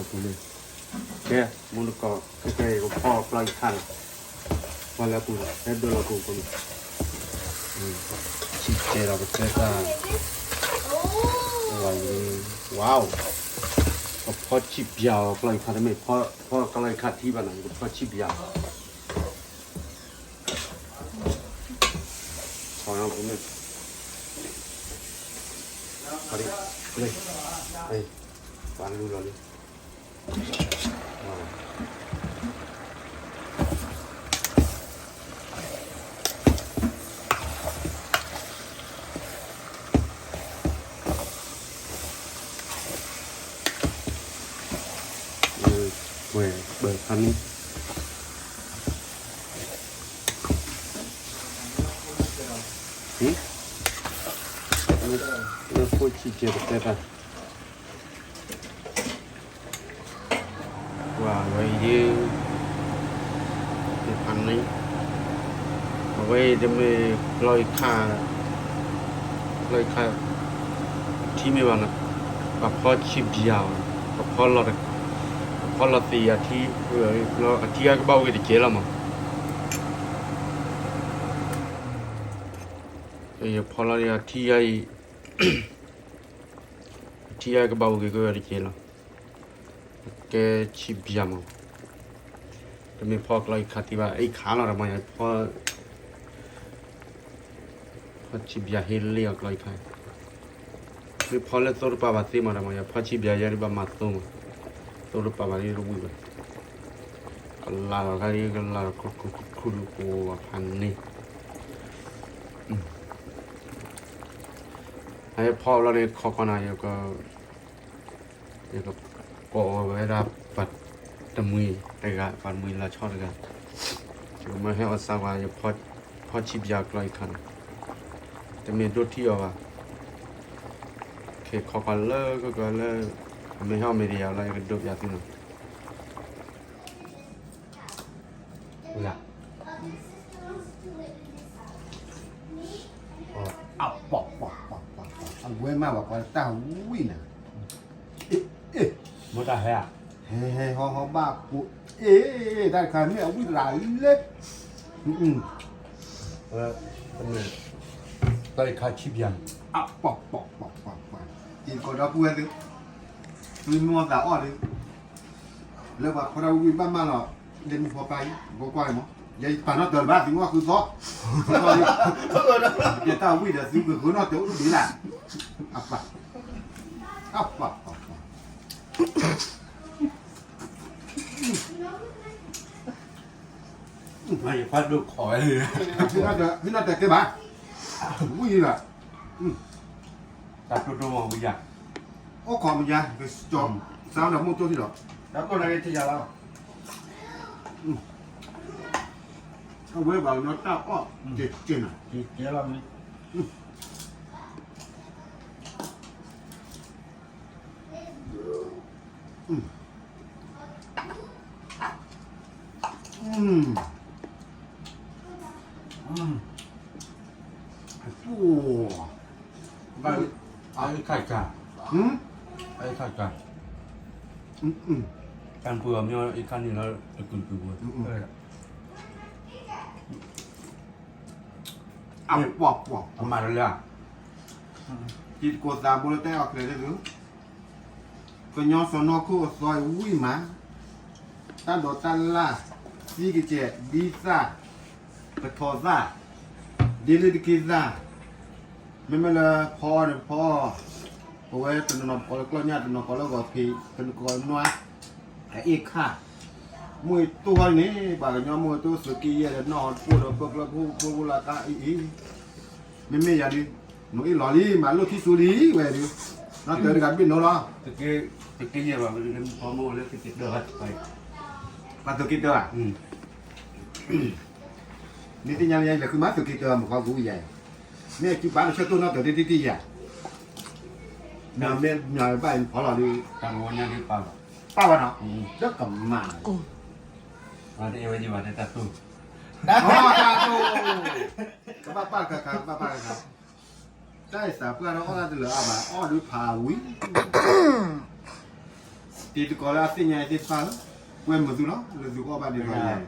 ပူၤလံ, ကဲ, မုၢ်နကီၢ် ခဲကဲ ယကဖီၣ်ကျီၢ်အံၤခါန့ၣ်, ပှၤလၢပူၤ ဟဲဒိၣ်လီၤပူၤပူၤ, ဆံးကဲဒီးပတဲတၢ်, ဝါ, ဝါ, ကဖီၣ်ဆံးပၠးအီၤကျီၢ်အံၤခါ တမ့ၢ်ဖီၣ်ကျီၢ်အံၤခါထံဘၣ်နီၤ ကဖီၣ်ဆံးပၠးအီၤ ဆီၣ်လီၤပူၤန့ၣ်, ပှၤလူလီၤလံ, ပှဲၤဘၢၣ်ဖးန့ၣ်, လၢဖိဆံးကဲပတဲတၢ် ပှၤဝဲအံၤ, ဖးန့ၣ်, အဝဲအံၤတမ့ၢ်ကျီၢ်အံၤခါ, ကျီၢ်အံၤခါ, ထံမ့ၢ်ဘၣ်နီၤ, ပှၤဖီၣ်ဆံးပၠးအီၤ, ပှၤဖီၣ်လီၤ, ပှၤဖီၣ်လီၤသ့ၣ်အထံ, အထံအကဘၣ်အိၣ်က့ၤတကဲလီၤမး, ယဖီၣ်လီၤအထံအံၤ အထံအကဘၣ်အိၣ်က့ၤကဝဲတကဲလီၤ, ကဲဆံးပၠးမး, တမ့ၢ်ဖီၣ်ကျီၢ်အံၤခါထံဘၣ် အံၤခါလီၤဒီးမး ယဖီၣ်, ဖီၣ်ဆံးပၠးဟ့လ့ၣ်အီၤကျီၢ်အံၤခါ, မ့ၢ်ဖီၣ်လၢသိတပာ်ဘၣ်သ့မးဒီးမး ယဖီၣ်ဆံးပၠးယဲဒ်ဘၣ်မၤသိမး, သိတပာ်ဘၣ်ဒ်တဝံၣ်ဘၣ်, ကလၤလီၤခါဒ် ကလၤလီၤခူခူခူခူဒ်ပဝဲဖးန့ၣ် အဖီၣ်လီၤန့ၣ် ခီခီနၤ ယက, ယကကိးဝဲဒၣ်ပှၤတမှံၤတဂၤ ပှၤတမှံၤလီၤဆီတဂၤ, ယကမၢဟဲအီၣ်စၢ်ဝဲ ယဖီၣ်ဆံးပၠးကျီၢ်အံၤခါန့ၣ်, တမ့ၢ်ဒိၣ်ထံၣ်အီၤဘၣ်, ခဲခီခီလၢကကလၢ, အမ့ၢ်ဟဲအီၣ်မ့ၢ်တယၤလၢယကဒိးပၠးသုနီၤ အဝဲမးဘၣ်ကွၢ်တၢ်ဝံၣ်နၤ, မ့ၢ်တၢ်ဟဲဧါ, ဟဲဟဲဟီဟီဘၣ်ကိး, အ့, တၢ်တခါမ့ၢ်အဝံၣ်တရၤလၢ, တၢ်တခါဆံးပၠး, အပီၢ်ပီၢ်ပီၢ်ပီၢ်ပီၢ်, အံၤကီးဒီပုၢ်ဝဲၢ်သု, သုမ့ၢ်အီၣ်သးအီၣ်ဒီး လၢပှၤဖီတၢ်ဝံၣ်ဘၣ်မးလီၤ, လၢမုၢ်ဖီပၢ်အံၤ ကကွၢ်မး, ယပာ်နီၣ်တၢၤတဘၣ် သုမ့ၢ်ဃုသီ, ကဲတၢ်ဝံၣ်ဒီးသုကဃုနီၣ်တၢၤအိၣ်တဘ့ၣ်လၢ်, အပၢ်, အပၢ်, ယဖးဒိၣ်ခိးဝဲ, ဖံနီၣ်တၢၤကဲဘၣ်, ဝံၣ်လီၤ, တၢ်တိၢ်တိၢ်မ့ၢ်ဝံၤယၤ, အိၣ်ခိးမယၤ, ကစီၤ, စးဒီးမိၢ်တိၢ်ထံၣ်ဒီး, ဒီးကိးနၤက့ၤထံၣ်ယၤလီၤ, အဝဲဘၣ်ကညီတၢ်အီၣ်, ကဲကဲနၤ, ကဲလီၤ, အအံၤခါကၢ်, အအံၤခါကၢ်, တၢ်ပူၤအီၤမ့ၢ်အံၤခါန့ၣ်လီၤ, အကုၢ်တကုၢ်ပူၤ, အပှၤပှၤ, အမၤတလၢ, တံၤသကိးသးဘိလၢတၢ်အဲၣ်အီၤကျဲၤလၢဒုး, ကညီစီၤနီၢ်ခိၣ်အသီအံၤဝံၣ်မး, တၢ်ဒိးတၢ်လၢ်, သံကစဲး, ဒ်သၣ်, ပထီသၣ်, ဒ်လ့တက့ၢ်သၣ်, မ့မ့ၢ်လၢဖီအီၣ်န့ၣ်ဖီအီၣ်, ပဝဲတနီၤနီၤကိးလၢကျီၢ်ညၣ် တနီၤကိးလၢဂီၤဖံး တနီၤကိးလၢနွါ, အအ့ၣ်ခၣ်, မုၢ်အံၤတိၢ်ဃီန့ၣ် ပှၤကညီမုၢ်အံၤတိၢ်သုးက့ယဲၢ်ဒီးနီၢ်ဟီတပိၢ်ဒီးပၢကျၢၢ်ဖိဖိလၢကါအံၤအံၤ, မ့မ့ၢ်ယၤဒုး, နအ့ၣ်လီၤလံ မၤလိာ်ထံၣ်ဆူလံဝဲဒုး, နီၢ်တၢၤတဂၤတဘ့ၣ်နီၤလီၤ, တက့ၢ်ယဲၢ်ဘၣ် မ့ၢ်ဖီမ့ၢ်ဝဲလၢသုးက့တၢၢ်, ပှၤသုးက့တၢၢ်ဧါ မ့ၢ်သ့ၣ်ညါလၢယလဲၤဃုမၤသုးက့တၢၢ်မုၢ်ဃီပူၤယၤ, မ့ၢ်အစုပာ်လၢဆၢတိၢ်နီၢ်တၢၤတ့ၢ်တ့ၢ်တ့ၢ်ယၤ, မ့ၢ်မ့ၢ်ဘၣ်အံၤဖီလီၤဒုး, တၢ်မဝဲညါဒုးပာ်ဘၣ်, ပာ်ဘၣ်နီၤ, လၢကမၤ, တအ့ၣ်ဝဲယဘၣ်တၢ်တိၢ်, တၢ်တိၢ်, ကဘၣ်ပာ်တခါခါ ကဘၣ်ပာ်တခါခါ, တၢ်အံၤသးပှၢ်ဒီးအီၣ်တၢ်တလၢၤအါဘၣ် အီၣ်ဒုးဖးဝံၤ တၢ် တံၤသကိးလၢအသ့ၣ်ညါအံၤသ့ၣ်တဖၣ်ဧၢ, ပှဲၤမုာ်သုလီၤ လၢသုကအီၣ်ဘၣ်ဒ်သိးယၤအံၤ,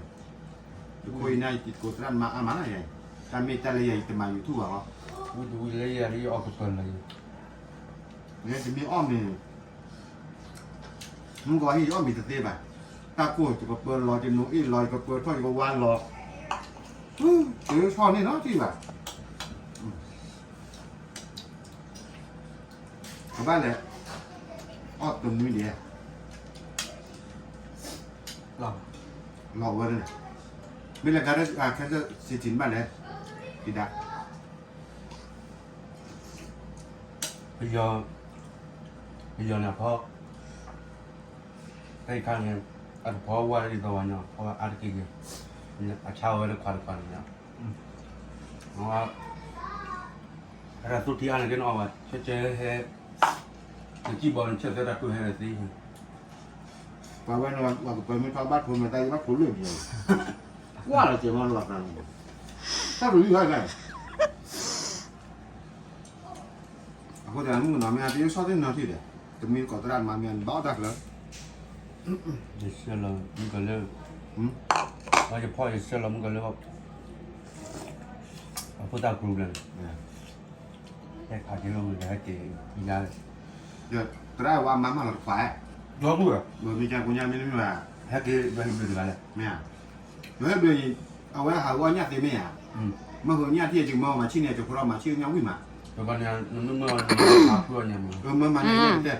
တခိၣ်အံၤန့ၣ် တံၤသကိးသရၣ်မါအါမးလီၤယၤအံၤ, တၢ်မ့ၢ်တၢ်လၢယၤအံၤတမၤ YouTube ဘၣ်လီၤ, ဝံတဝံလၢယၤလၢယအီၣ်ကပၢၤလီၤယၤ, ယတမ့ၢ်အီၣ်မ့ၤ မုၢ်ကီၢ်ဟံၣ်ယအီၣ်မ့ၤတသ့ဘၣ်, တၢ်ကိၢ်ယကပၢၤလီၤ ယနိအ့ၣ်လီၤ ယကပၢၤထီၣ်ယကဝါလီၤ, တဆီန့ၣ်နီတထံၣ်ဘၣ်, ကဘၣ်လဲၤ အီၣ်တနွံဒံး, လီၤဝဲန့ၣ်, မ့ၢ်လဲၤ Kansas City န့ၣ်ဘၣ်လဲၣ်, ဒံးဒၣ် ပယီၤ, ပယီၤန့ၣ်ဖီ, တၢ်အံၤခါန့ၣ်, အတဖီဝါဒ်သိးဝဲန့ၣ် ဖီဝဲအါတက့ၢ်က့ၤ, အဆါဝဲတခွးတခွးန့ၣ်, အတၢ်သူၣ်ထံအါန့ၣ်ကဲန့ၣ်အီၤဘၣ် ဆဲးဆဲးဟဲ, နစံၣ်ဘီနဆဲးသၢတၢ်တိၢ်ဟဲသ့, ပှၤဝဲန့ၣ် ပှၤကပၢၤမ့ၢ်ထီၣ်ဘၣ်ထိးမဲာ်သၣ် ယဘၣ်ထိးလၢမံၤ, ကွၢ်လီၤစဲးမီလီၤသးန့ၣ်, တၢ်တလံၤဟဲလဲၣ် အဃိသတးမုၣ်ကနီၤမ့ၢ် တယိၣ်ဆီၣ်သ့ၣ်နီၤထံၣ်ဒီး, တမ့ၢ်သကိးသရၣ်မါမ့ၢ် နဘၣ်အီၣ်တၢ်ချၢ, ယဆှၢလီၤမုၣ်ကီၢ်လၢ, ယဖီယဆှၢလီၤမုၣ်ကီၢ်လၢ, အဖိသၣ်ကရူၢ်ဘျဲၣ်န့ၣ်, ဟဲခးက့ၤလီၤမုၣ်ကီၢ်ဟဲက့ၤ, ယၤ, သရၣ်ဝါမါမၤလီၤတခွး, ဒီပုၢ်, မ့ၢ်ကဲကိညါမ့ၢ်တမ့ၢ်ဘၣ်, ဟဲက့ၤဒီးဟံးဘျုးတဂၤလဲၣ်, မ့ၢ်ဧါ, ဒီးဟဲဘျုးအံၤ, အဝဲဟးဂီၤညၣ်သ့မ့ၢ်ဧါ, မ့ၢ်ဟိညၣ်ထံၣ်အံၤကမၢမၤဆံၣ်န့ၣ် ကဖိထီၣ်မၤဆံၣ်ညၣ်ဝံၣ်မး, ကဘၣ်န့ၣ်, မ့ၢ်မၤန့ၣ်တဲ